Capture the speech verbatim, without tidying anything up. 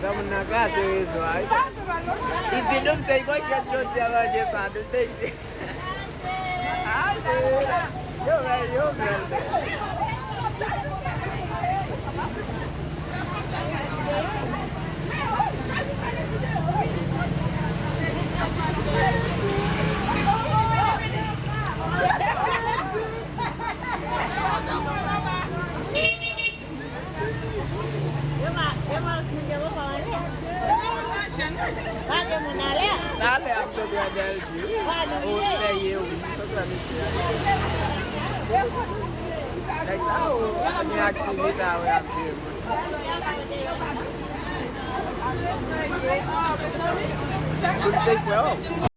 Granmoun nan kraze rezo a, wi. Li di nou se Igor ki jodi a manje sa, nou se. Yo, men, yo, men. Talè ap sot wè Bèlvi, wi. O, lè ye, wi. Sot wè mesye a. Nèg sa, o, gen aktivite a, wi, ap jwe. Kout se fè, o.